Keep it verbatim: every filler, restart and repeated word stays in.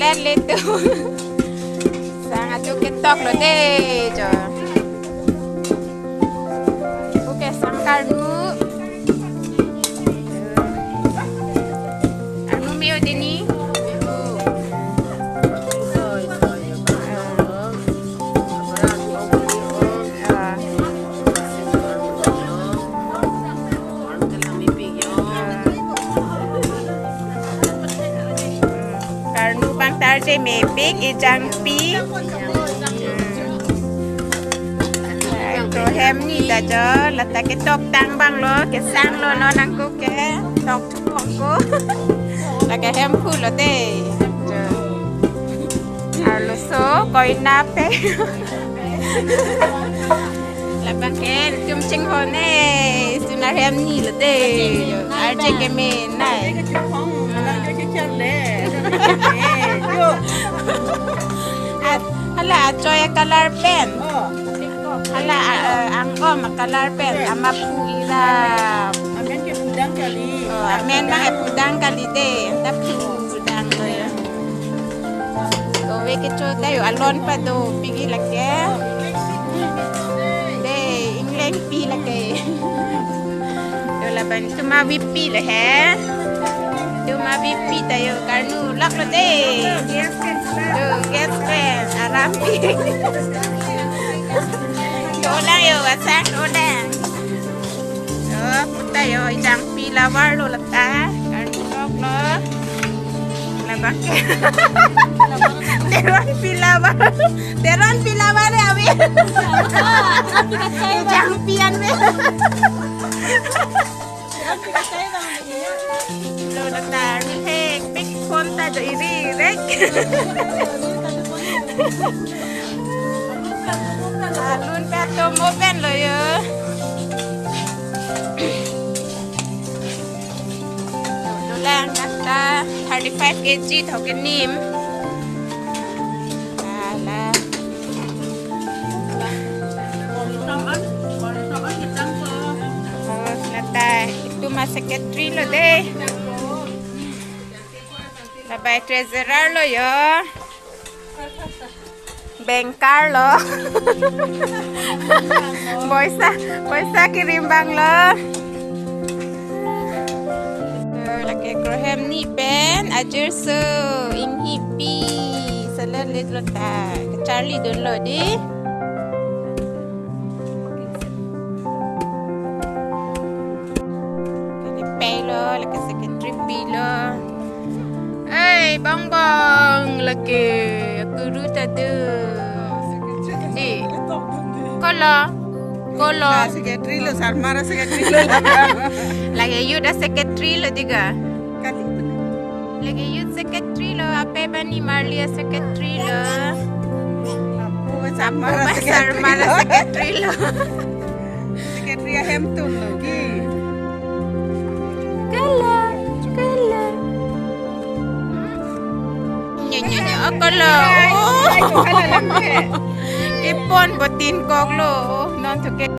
Pen le tu. Sang ajo ketok lo de jo. Oke, sang karnu. Karnu me-o dini. Ah. Karnu abang ta arje mepik, ejangpi. Krohem ni ta jo, lata ketok tang abang lo, kesang lo non nangkok ke, tok thupong ko. Lake hem phu lo de. Jo. Arloso, koina pe. Labang ke, tum chinghon ne, sunar hem ni lo de. Arje ke me nai. At, hala achoi a-color pen. Hala, eh, angom a-color pen. Ama pu ira. Amen ke pudang kali. Oh, amen ma he pudang kali de. Anta pudang lo ya. Kove kecho ta jo alon pado pigi lake. De, ingleng pi lake. Jo labang tuma vipi le he. Tuma vipi ta jo karnu lak lo de. Jo gas pen aram pi. Jo lang jo asang jo lang. Jo, puta jo, ejangpi lavar lo lata. Karnu lok lo. Labang ke. Teron pi lavar. Teron pi lavar ya, abi. Ejangpi an me. Lo lata, ni he, pik phone ta jo iri, rek. Alun pe atum open lo jo. Lo lang nata thirty-five K G thok ke nim. Ala. Oh, nata itum a-secretary lo de. Labai treasurer lo jo. Banker lo. Poisa, poisa kirim abang lo. Eh, lake krohem ni pen, ajirso, inghipi, salad lit lo ta, kacharli dun lo de. Kali pei lo, lake secretary pi lo. Ai, bang bang, lake guru ta do. Di. Kolo. Kolo. Ah, secretary lo, Sarmar secretary lo. Lake youth a-secretary lo diga. Kali. Lake youth secretary lo, ape bani marli a-secretary lo. Apo Sarmar apo secretary Sarmar lo. Secretary lo. Secretary ahem tum lo ki. Kala, kala. Nyo, nyo, nyo. Oh, kolo. Ai, ai, ai, kala lang ke. Ipon botin kok lo. Oh, non to ke.